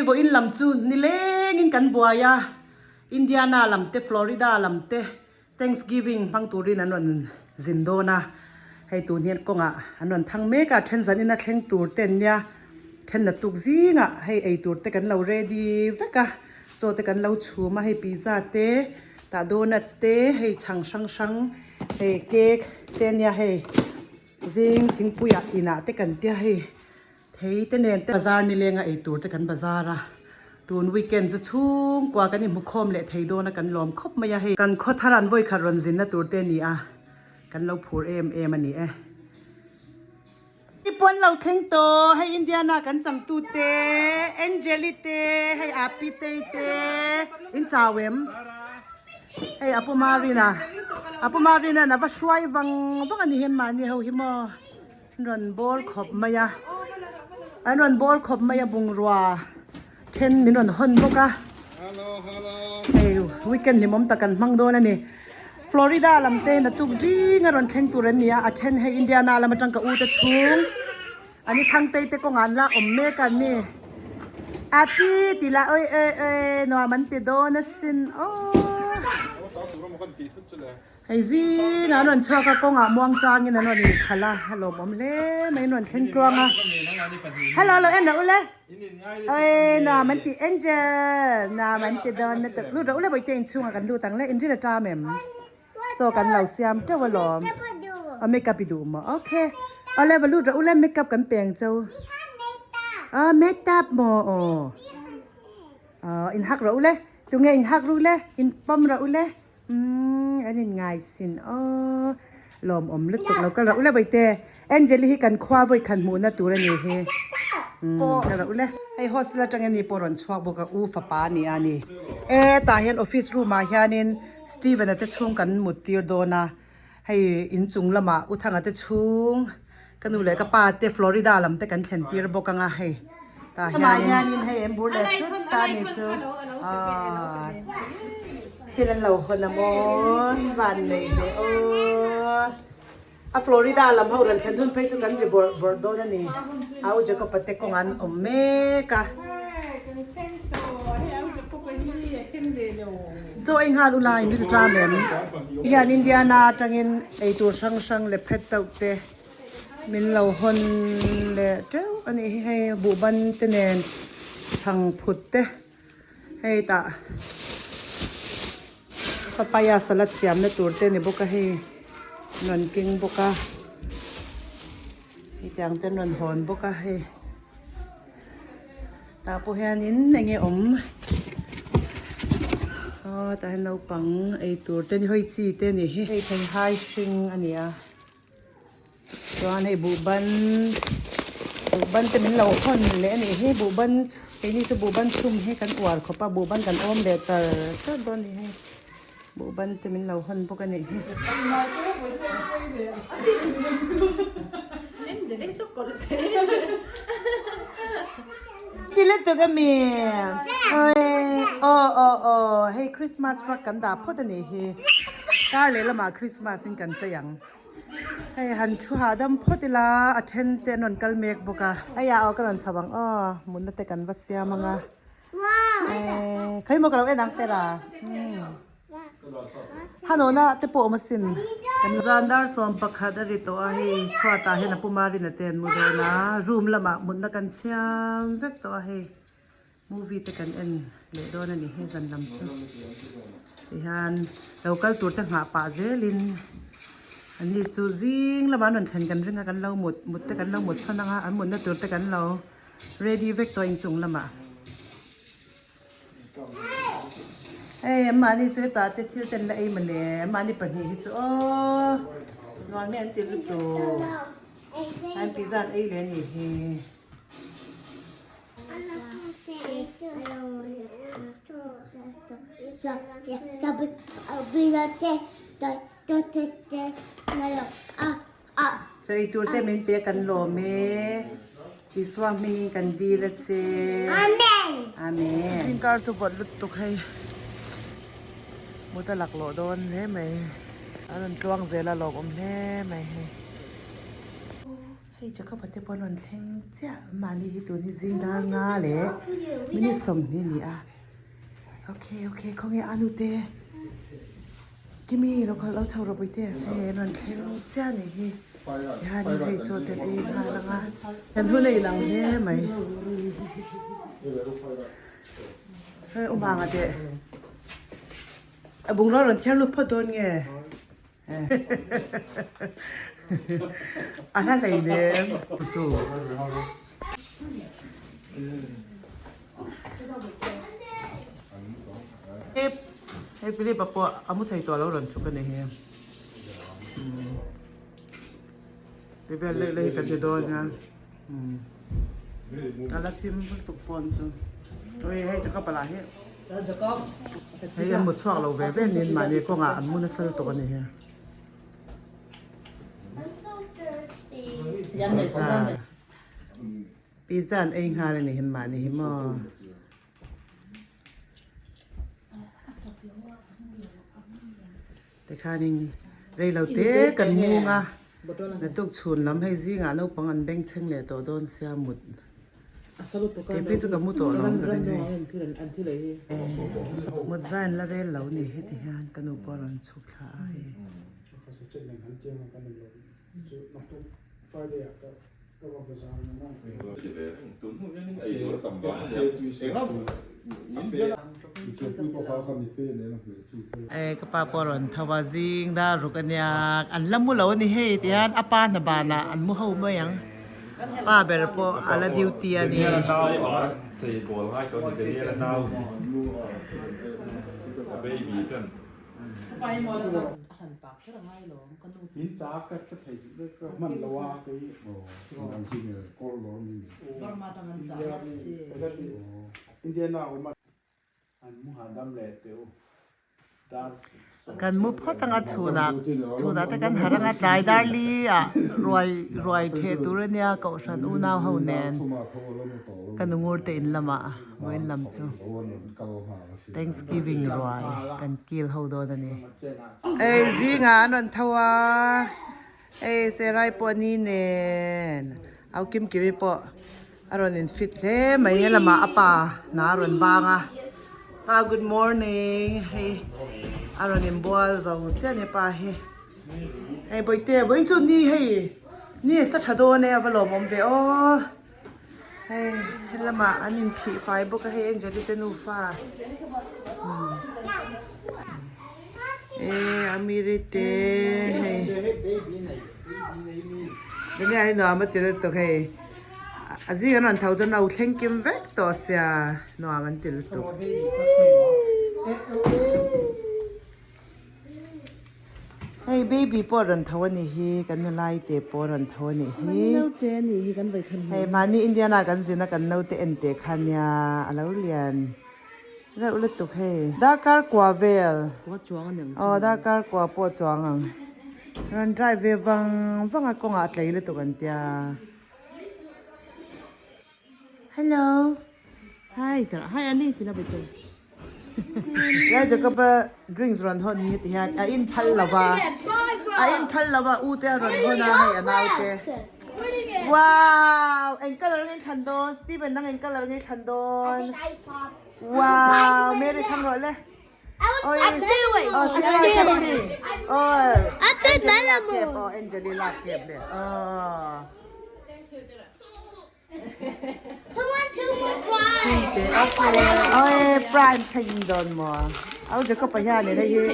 Vawiin lam chu nilengin kan buai a, Indiana lam te Florida lam te Thanksgiving hmang turin an rawn zin dawn a, hei tun hian kawngah an rawn thang mek a, then zan ina thleng tur te an nia, then na tuk zingah hei ei tur te kan lo ready vek a, chaw te kan lo chhum a, hei pizza te tah donut te hei chhang hrang hrang hei cake te ania hei zing thingpuiah inah te kan tia hei. Thei te nen te bazar nilenga ei tur te kan bazar a, tun weekend chu chhungkua kan inhmukhawm leh thei dawn a kan lawm khawp mai a hei. Kan khaw thar an vawikhat rawn zinna tur te ni a, kan lo phur em em a ni e. I pawn lo thleng tawh, hei Indiana kan changtu te, Angeli te, hei Api tei te, in chau em? Hei Apu Marina, Apu Marina a va hruai vang vang a ni hian mahni ho hi maw. An rawn bawr khawp mai a, an rawn bawr khawp mai a bungrua then min rawn hawn bawk a, hei weekend hlimawm tak kan hmang dawn a ni. Florida lam te naktuk zing a rawn thleng tur an ni a, a then hei Indiana lam atang ka u te chhung an i thangtei te kawngah an la awm mek a ni. Api ti la oi oi oi nuam an ti dawn asin aw. Hei zingah an rawn chhuak a, kawngah muang changin an rawn inkhalh a, a lawmawm hle mai, an rawn thleng tluang a. Hello lo en rawh ule, awii nuam an ti Angel, nuam an ti dawn lutuk, lut rawh ule bawihte inchhungah kan lut ang le, inril a ṭam em? Chaw kan lo siam ṭeuh alawm, aw makeup i duh maw? Ok, awle va lut rawh ule makeup kan peng cheu, aw makeup maw aw, aw inhak rawh ule, tunge inhak ru le, inpawm rawh ule. Umm an in ngai sin aw lawmawm lutuk lo kal rauh le bawihte Angeli hi kan khua vawi khan hmuhna tur a ni hi umm kal rauh le hei hostel atangin ni pawh rawn chhuak bawk a u fapa a ni a ni e tah hian office room ah hianin Steven a te chhung kan mut tir dawn a hei inchung lamah u Thanga te chhung Ka nu leh ka pa te Florida lam te kan thlen tir bawk anga hei tah hianin hei an bur leh chut ta ni chu aw thil an lo hawn a maw van neih ve aw a Florida lam ho rawn thlen hun phei chu kan ri bawrh bawrh dawn a ni au Jacob-a te kawng an awm mek a. Chaw ei nghal ula in rilṭam em? Hian Indiana atangin eitur hrang hrang leh phet deuh te min lo hawn leh teuh a nih hi hei buhban te nen chhang phut te hei tah papaya salad siamna tur te a ni bawk a hei rawn keng bawk a hetiang te an rawn hawn bawk a hei. Tah pawh hianin eng nge awm aw tah hian naupang ei tur te ni hawi chi te ni hi hei theihai hring a ni a chuan hei buhban buhban te min lo hawn leh a nih hi buhban keini chu buhban chhum hi kan uar khawp a buhban kan awm leh char char dawn a ni hei buhban te min lo hawn bawk a nih hi. Ti lutuk a mi aw aw aw hei Christmas truck kan dah phawt a nih hi kar leh lamah Christmas in kan chei ang hei han thu hahdam phawt ila a then te an rawn kal mek bawk a hei ah aw ka rawn chho ang aw mutna te kan va siam ang a khawimaw ka lo en ang sera. Hanawna te pawh awm asin. Zan dar 11 a ri tawh a hei chhuatah hian a pu Marina te an mu dawn a room lamah mutna kan siam vek tawh a hei movie te kan en leh dawn a ni hei zan lam chu tihian lo kal tur te nghah pah zelin ani chu zing lamah an rawn thlen kan ring a kan lo mut mut te kan lo mut chhan ang a an mutna tur te kan lo ready vek tawh a inchung lamah. Hei an mahni chu hetah te thil te an la ei mawle an mahni pahnih hi chu aw nuam hi an ti lutuk an pizza an ei leh a nih hi. Chaw ei tur te min pe kan lawm e. Isua hmingin kan dil a che. Amen. Amen. Zingkar chu vawt lutuk hei. Mut a lak lawh dawn hle mai. An rawn tluang zel a lawmawm hle mai hei. Hei Jacob-a te pawh an rawn thleng chiah mahni hi tun hi zing dar nga leh minute 20 a ni a. Okay okay khawnge a nute Kimi lo kal lo chho rawh puite hei an rawn thleng chiah a nih hi tihianin hei chaw tel ei nghal ang a kan hun a inang hle mai hei umanga teh a bungrau rawn thiar lut phawt dawn nge. A hla hlei nem chu. Hei Philip a pawh a mu thei tawh lo rawn chhuk a ni hi. Ti vel leh leh hi kan ti dawn nia. A la thim lutuk pawn chu. Ui hei Jacob a lah hi. Hei an mut chhuak lo ve ve niin mahni kawngah an mu nasa lutuk a ni hi. Pizza Pizza an ei nghal a ni hi mahni hi maw. Tikhanin rei lo te kan mung a, naktuk chhun lam hei zingah naupang an beng chheng leh tawh dawn sia mut. Kei phei chu ka mu tawh lo ang ka ring hei. Mut zai an la rel lo ni heti hian ka nu pawh a rawn chhuk thla a hei. E ka pa pawh a rawn tho a zing dar ruk a nia an la mu lo a ni hei ti hian a pa hna banah an mu ho mai ang pa ber pawh a la duty a ni. Kan mu phawt anga chhunah chhunah te kan harh anga tlai dar li ah ruai ruai theh tur a nia kohhran unau ho nen ka nu ngur te in lamah vawiin lam chu Thanksgiving ruai kan kil ho dawn a ni. Hei zingah an rawn tho a hei Serai pawh ni nen au kim kimi pawh a rawn in fit hle mai helamah a pa hna a rawn bang a pa good morning hei a rawn inbual zo chiah a ni pa hi hei bawihte vawiin chu ni hei ni a sa tha dawn e a va lawmawm ve aw. Hei helamah an inphih fai bawk a hei Angeli te nufa eh Amiri te hei enge a nuam a ti lutuk hei a zing an rawn tho chuan a thleng kim vek tawh sia nuam an ti lutuk. Hei baby pawh a rawn tho a nih hi kan nulai te pawh a rawn tho a nih hi hei mahni Indiana kan zin a kan naute en teh kha nia a lo lian reuh lutuk hei darkar kua vel aw darkar kua pawh a chuang ang rawn drive ve vang vang a kawngah a tlei lutuk an tia hello hi hi ani ti la bete. Lai Jacob a drinks rawn hawn hi heti hian a in phal lo va, a in phal lo va u te a rawn hawn a hei a nau te. Wow! Eng colour nge in thlan dawn? Steven nang eng colour nge i thlan dawn? Wow! Mary thlang rawh le. Oi, oh, Sarah thlang hi. Oh, Angeli lak kep, oh, Angeli lak kep le. Oh. Oi prime thleng dawn maw au Jacob-a hian in hei hi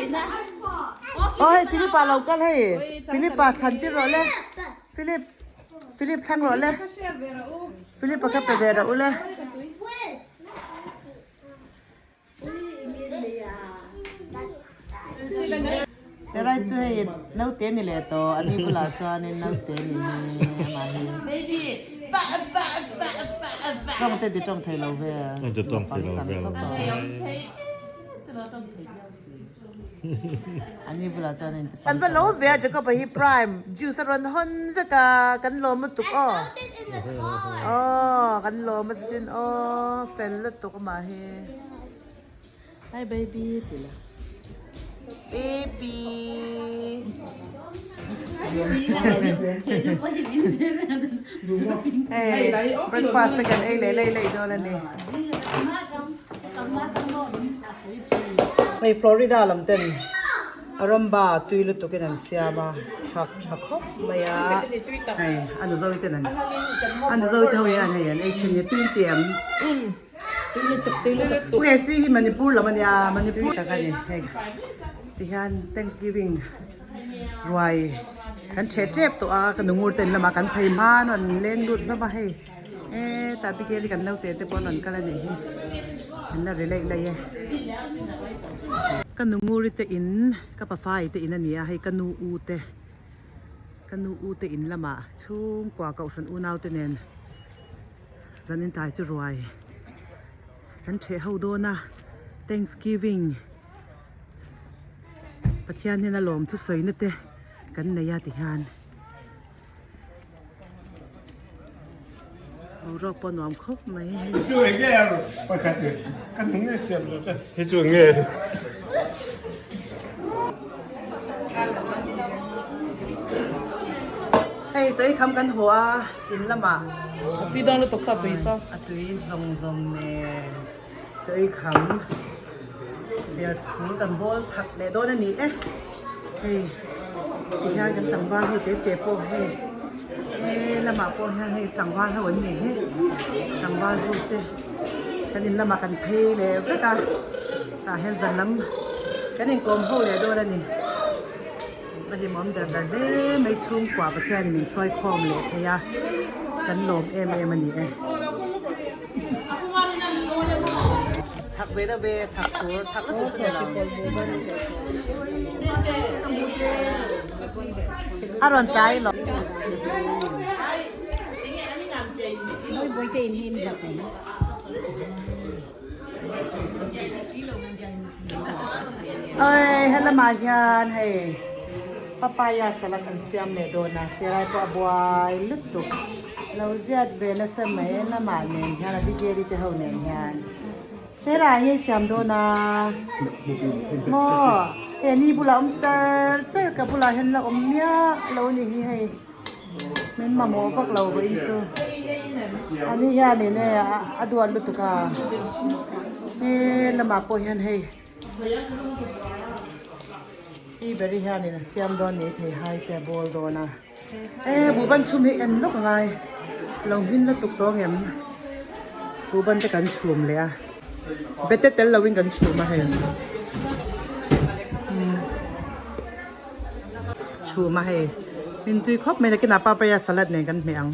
aw hei Philip-a lo kal hei Philip-a thlan tir rawh le Philip Philip thlang rawh le Philip-a kha pe ve rawh u le. Serai chu hei naute ni leh tawh a ni bulah chuanin naute ni hi amah hi tawng te ti tawng thei lo ve naupang chang tawp a a ni bulah chuanin ti kan va lo ve a Jacob a hi prime juice a rawn hawn vek a kan lawm lutuk aw aw kan lawm asin aw fel lutuk amah hi. Hi baby ti la. Baby. Hey, breakfast te kan ei leh lei lei dawn a ni. Hei Florida lam ten a rawmba tui lutukin an siam a, thak tha khawp mai a. Hei a nu zo ten an a nu zo te ho hian hei an ei thin hi tui tiam. Pu Esi hi Manipur lam a nia, Manipur tak a ni hei. Tihian Thanksgiving ruai kan ṭheh ṭep tawh a, ka nungur ten lamah kan phei hma an rawn leng lut hlawm a hei hetah Abigail hi kan naute te pawh an rawn kal a nih hi an la ri laih laih e. Ka nunguri te in ka pafai te in a ni a hei ka nu u te ka nu u te in lamah chhungkua kohhran unau te nen zan in tlai chu ruai kan ṭheh ho dawn a Thanksgiving. Pathian hian a lawm thusawi na te kan nei a ti hian boruak pawh nuam khawp mai hei. Chu enge pakhat kan nge siam lo te hi chu nge. Hei chawi kham kan haw a in lamah. A tui dawn lutuk sa tui sa. A tui zawng zawng nen. Chawi kham ser thur kan bawl thak leh dawn a ni e. Hei tihian kan tlangval ho te te pawh hei he lamah pawh hian hei tlangval ho an ni hi tlangval ho te kan in lamah kan phei leh vek a tah hian zan lam kan inkawm ho leh dawn a ni. A hlimawm ber ber hle mai chhungkua Pathianin min hruai khawm leh thei a kan lawm em em a ni e. Thak ve deuh ve thak tur thak lutuk chu ni lo. A rawn tlai lo. Oi helamah hian hei papaya salad an siam leh dawn a sirai pawh a buai lutuk lo ziat ve nasa mai lamah nen hian a bigeri te ho nen hian sera enge i siam dawn a maw hei ni bulah awm char char ka bulah hian la awm miah lo a ni hi hei. Min mamawh vak lo vawiin chu a ni hianin e a duat lutuk a he lamah pawh hian hei i beri hianin a siam dawn ni thei hai te a bawl dawn a e buhban chhum hi en lawk angai lo hmin lutuk tawng em buhban te kan chhum leh a bete tel lovin kan chhum a hei. Chhum a hei min tui khawp mai nakinah papaya salad nen kan hmeh ang.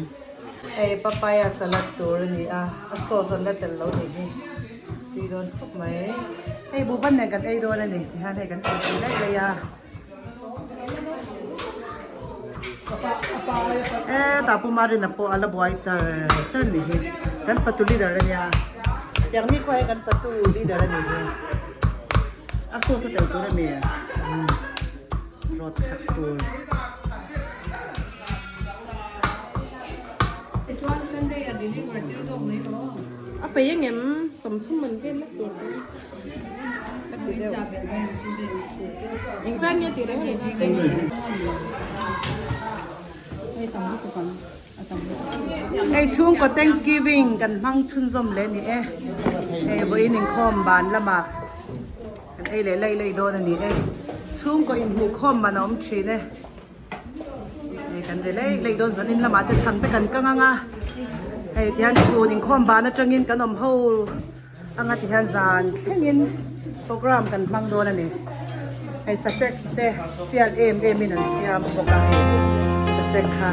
Hei papaya salad tur a ni a, a sauce an la tel lo nih hi tui dawn khawp mai. Hei buhban nen kan ei dawn a ni tihian hei kan ei tui laih laih a. E tah puma rinna pawh a la buai char char a nih hi kan fatu leader a nia tiang ni khuah hian kan fatu leader a nih hi. A sauce a tel tur a mi rawt khat tur. A pei engem 30 man vel lek tur chu ka ti deuh. Engzat nge tih reng reng a cheng. Hei tam lutuk ang. Hei chhungkaw Thanksgiving kan hmang chhunzawm leh a ni e. Hei vawiin inkhawm ban lamah kan ei leh laih laih dawn a ni e. Chhungkaw inhmuhkhawm man a awm thin e. Hei kan ri laih laih dawn zanin lamah te chhang te kan kang ang a. Hei tihian chhun inkhawm ban atangin kan awm ho anga tihian zan thlengin program kan hmang dawn a ni. Hei sachek te sial em em in an siam bawk a hei sachek kha.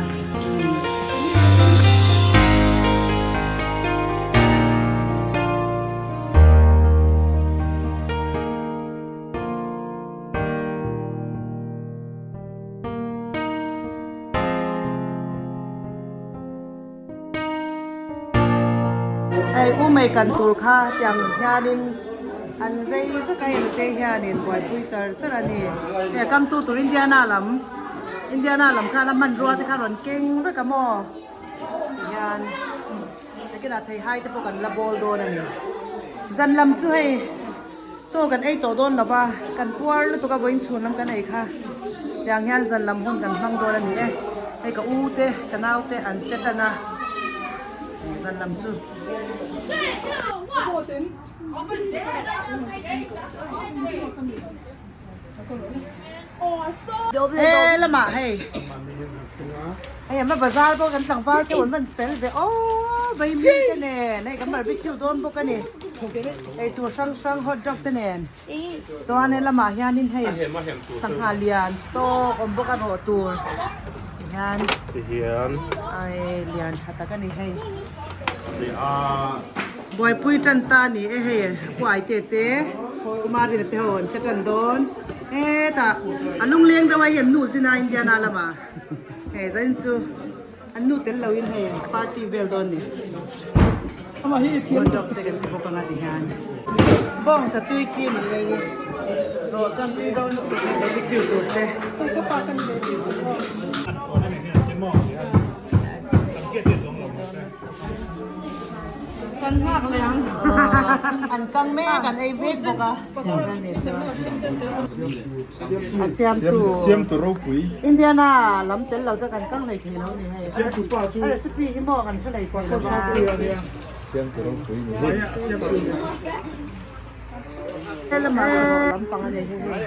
Hei u mei kan tur kha tiang hianin an zei vek a engte hianin buaipui char char a ni. Hei a kamtu tur Indiana lam Indiana lam khan a hmanrua te kha rawn keng vek a maw tihian nakinah theihai te pawh kan la bawl dawn a ni. Zan lam chu hei. Chaw kan ei tawh dawn lo va, kan puar lutuk a vawiin chhun lam kan ei kha. Tiang hian zan lam hun kan hmang dawn a ni e. Hei ka u te, ka nau te an che tan a, zan lam chu. He lamah hei hei an va bazar pawh kan tlangval te an van fel ve aw vaimim te nen hei kan barbecue dawn bawk a ni eitur hrang hrang hot dog te nen chuan he lamah hianin hei sangha lian tawk awm bawk a rawh tur tihian tihian ai lian tha tak a ni hei buaipui tan ta a ni e hei kuai te te Kumarina te ho an che tan dawn hetah a lungleng deuh a hei an nu zin a Indiana lamah hei zanin chu an nu tel loin hei party vel dawn a ni hot dog te kan ti bawk anga tihian bawngsa tui chi a ni hei hi rawh chuan tui dawn lutuk hei barbecue tur te. Kan nghak leh ang. An kang mek an ei vek bawk a. A siamtu. Siamtu ropui. Indiana lam tel lo chu kan kang hlei thei lo ni hei. Siamtu pa chu. A recipe hi maw kan hre hlei thei lo va. Siamtu ropui ni hei. He lamah sarawh lampang a ni hei hei.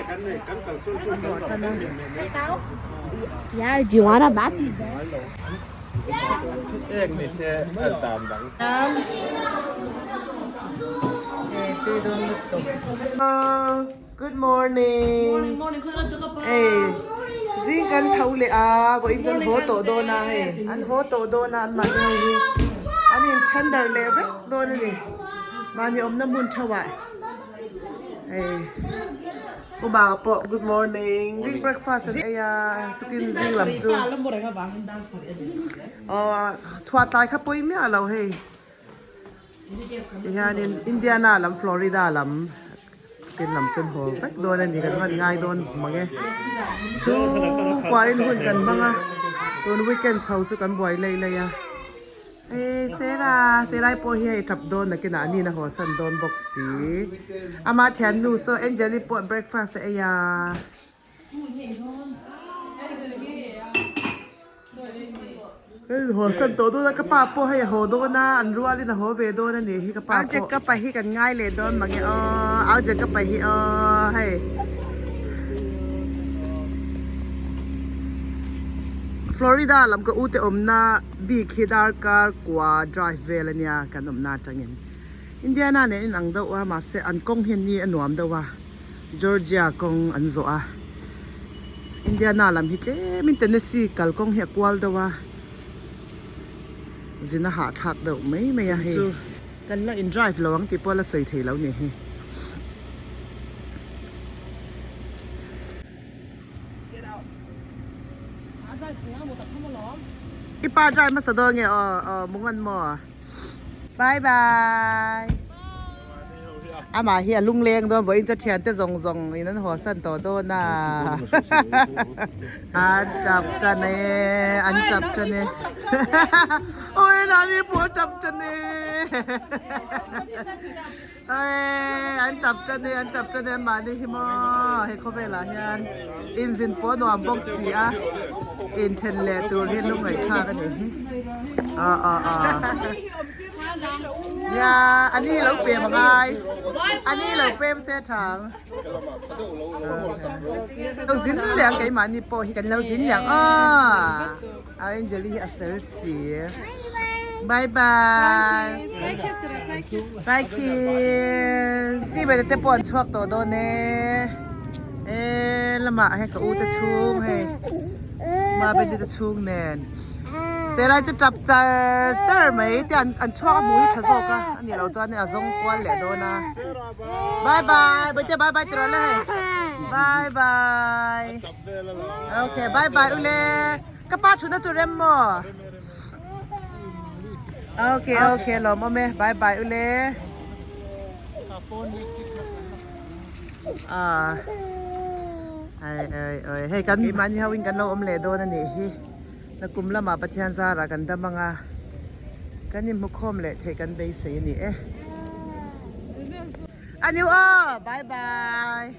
An rawh tan a. Yeah, do you want a bath? Good morning. Hey, zing kan tho leh a, vawiin chuan haw tawh dawn a hei, an haw tawh dawn a an mahni ho hi an in tender leh vek dawn a ni, mahni awmna hmun theuhah hei. Uma pawh good morning zing breakfast an ei a tukin zing lam chu aw chhuah tlai kha pawi miah lo hei tihianin Indiana lam Florida lam tukin lam chu an haw vek dawn a ni kan hman ngai dawn mang e chhungkuain hun kan hmang a tun weekend chho chu kan buai lei lei a. E Sera, Serai pawh hi hei tap dawn nakinah a nina haw san dawn bawk si. Ama thiannu saw Angeli pawh breakfast a ei a. Hei haw san tawh dawn a, ka pa pawh hei a haw dawn a, an rualin a haw ve dawn a nih hi ka pa pawh. Au Jacob-a hi kan ngai leh dawn mange aw, Au Jacob-a hi aw hei. Florida lam ka ute awmna. Bik hi darkar kua drive vel a nia kan awmna atangin Indiana nen in ang deuh a mahse an kawng hi ni a nuam deuh a Georgia kawng an zawh a Indiana lam hi tlemin Tennessee kal kawng hi a kual deuh a zin a hahthlak deuh mai mai a hei chu kan la in drive lo ang tih pawh la sawi thei lo ni hi. I pa drive hmasa dawn nge aw aw mungan maw bye bye amah hi a lungleng dawn vawiin chu thiante zawng zawng in an haw san tawh dawn a an tap tan e an tap tan e awi nani pawh a tap tan e. Ae an tap tan e an tap tan e mahni hi maw he khawvelah hian inzin pawh a nuam bawk si a inthen leh tur hi lungngaihthlak a ni hi aw aw aw nia a ni lo pem a ngai a ni lo pem se tha ang lo zin leh ang keimahni pawh hi kan lo zin leh ang aw. Angeli hi a fel si. Bye bye. Bye kiss. Steven te pawh an chhuak tawh dawn e. E lamah hei ka u te chhung hei. Ma Bendy te chhung nen. Serai chu tap char char mai te an an chhuak a hmuh hi tha zawk a. Ani lo chuan a zawng kual leh dawn a. Bye bye. Bawihte bye bye ti rawh le hei. Bye bye. Okay bye bye ule. Ka pa thutna chu rem maw? Okay okay lawm awm e bye bye ule. Ah. Ai ai oi hei kan mahni ho in kan lo awm leh dawn a nih hi. Nakum lamah Pathian zarah kan dam anga kan inhmukhawm leh theih kan beisei a ni e. Aniu aw, bye bye.